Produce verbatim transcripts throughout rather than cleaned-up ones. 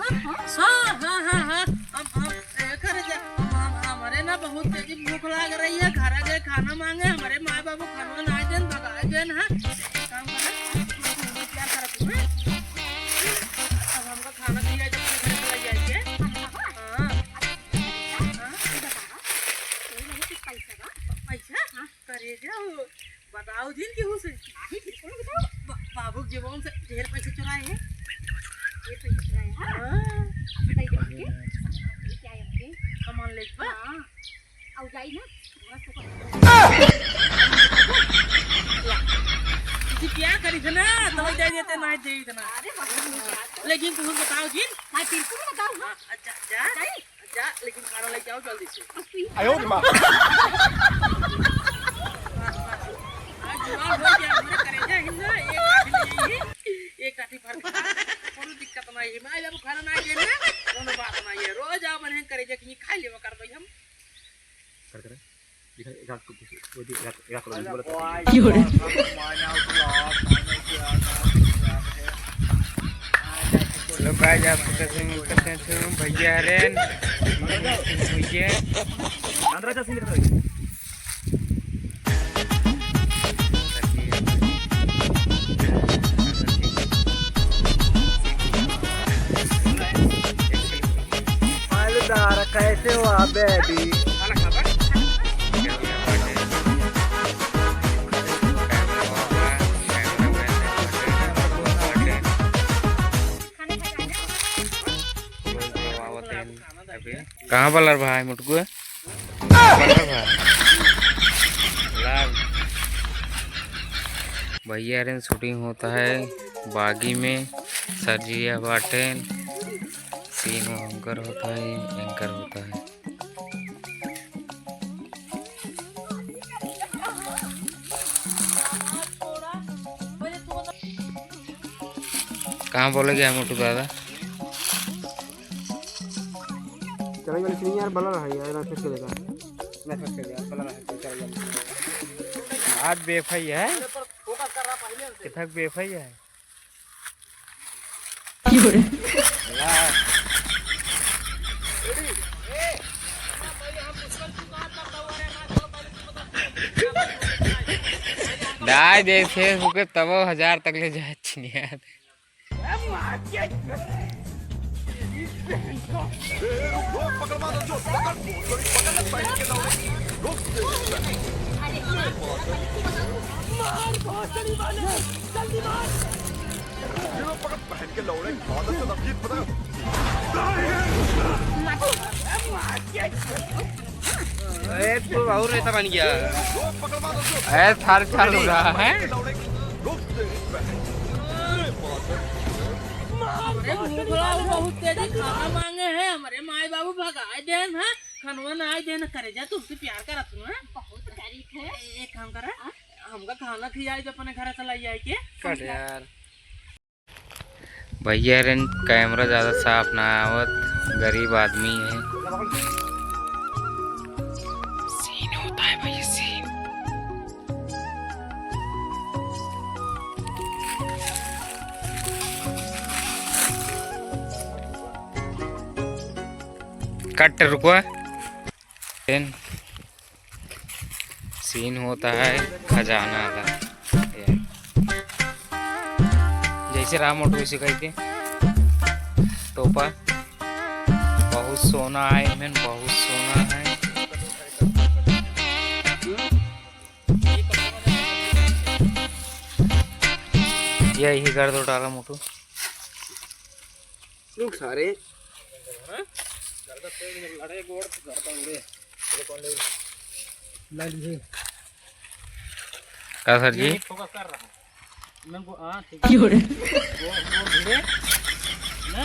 हाँ, हाँ, हाँ, हाँ। हम, हम, ए, करे जा, हम, हम, हमरे ना बहुत तेजी भूख लाग रही है, घर गए खाना मांगे, हमरे माई बाबू खाना ना देन, भगा देन, हाँ। एक काम करे, तू तैयार कर तू, हाँ? अब हमका खाना खिया जब तू घर चला जाइए। हाँ। हाँ। पैसा? हाँ। करे जाओ, बताओ जिन केहू से। नाही, बिल्कुल बताओ। बा-, बाबू के जेबों से ढेर पैसे चुराए हैं। ढेर पैसे चुराए हैं? हाँ। हाँ। अच्छा, बताइए हमके। क्या है हमके? सामान ले बा। हाँ। आउ जाई ना, थोड़ा सा। जी क्या करी थे ना, तो दे देते ना, दे देते ना। अरे बाबू, नहीं क्या तो। लेकिन तुम बताओ जिन। हाँ, बिल्कुल बताओ, हाँ। हाँ, अच्छा, जा। बताइए। जा, लेकिन खाना लेके आओ जल्दी से। आयो रे माँ। आज जुआन हो गया, हमरे करेजा ही ना, एक काठी ले आइए, एक काठी भर के खा। कोनो दिक्कत नहीं है, माई बाबू खाना नहीं देना, कोनो बात नहीं है, रोज आओ बने करेजा की खा लेवा कर भाई हम। कर, कर। दिखा, एक हाथ को, वो दे, एक हाथ, एक हाथ को बोला था। की हो रे? Hello guys, आप सबका से मिलते हैं, तो भैया हरेन, भैया। मालदार कैसे हुआ बेबी? कहाँ बलर भाई मोटकू? बलर भाई। लाल। भैया रे shooting होता है बागी में, सर जी यह बाटेन। Scene वो हमकर होता है, एंकर होता है। कहाँ बोले गया मोटू दादा? चलो, वाली scene यार, बलर है यार, ना फिर चलेगा। ना फिर चलेगा, बलर है, चल, चल, चल। आज बेफाई है। किथक बेफाई है। दाई दे Facebook पे तबो हजार तक ले जाए छिनिया। ए, तू और ऐसा बन गया। ए, थार चालू रहा है। अरे, भूख लगा, बहुत तेजी खाना मांगे हैं, हमरे माई बाबू भगाए देन, हाँ? खनवा ना आए देन, करेजा तुमसे प्यार करत हूँ, हाँ? बहुत तारीफ है। ए-, एक काम करा, हाँ? हमका खाना खियाई दे अपने घर से लाई आई के। कट यार। भैया रे, camera ज्यादा साफ ना आवत, गरीब आदमी है। Scene होता है भैया, scene। Cut, रुको। Then scene होता है खजाना का। जैसे राम मोटू इसे कहते तोपा, बहुत सोना है इनमें, बहुत सोना है। यही कर दो डाला मोटू। रुक सारे। का सर जी? यही focus कर रहा हूँ। मैं गो-, हाँ, ठीक है। क्यों रे? गो-, गोड़ भिड़े। ना।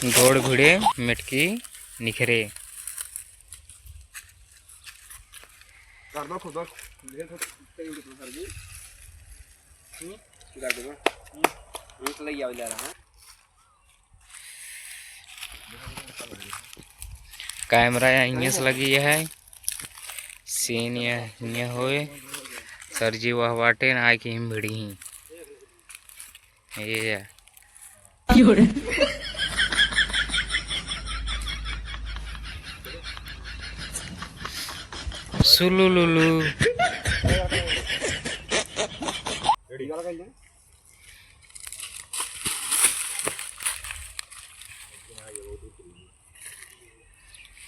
गोड़ भिड़े, मेटकी निखरे। कर दो, खुद दो, खुद दो, सर जी। हम्म? कर दो। हम्म। हम्म, तो ले आओ, ले आ रहा हूँ। Camera यहाँ हियाँ से लगी है, scene यहाँ, यहाँ होए, तरजी वह बाटे ना, आए कि हम भिड़ी ही। ये जा। सुलुलुलु।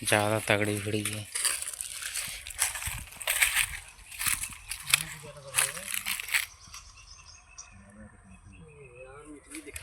ज्यादा तगड़ी भिड़ी है।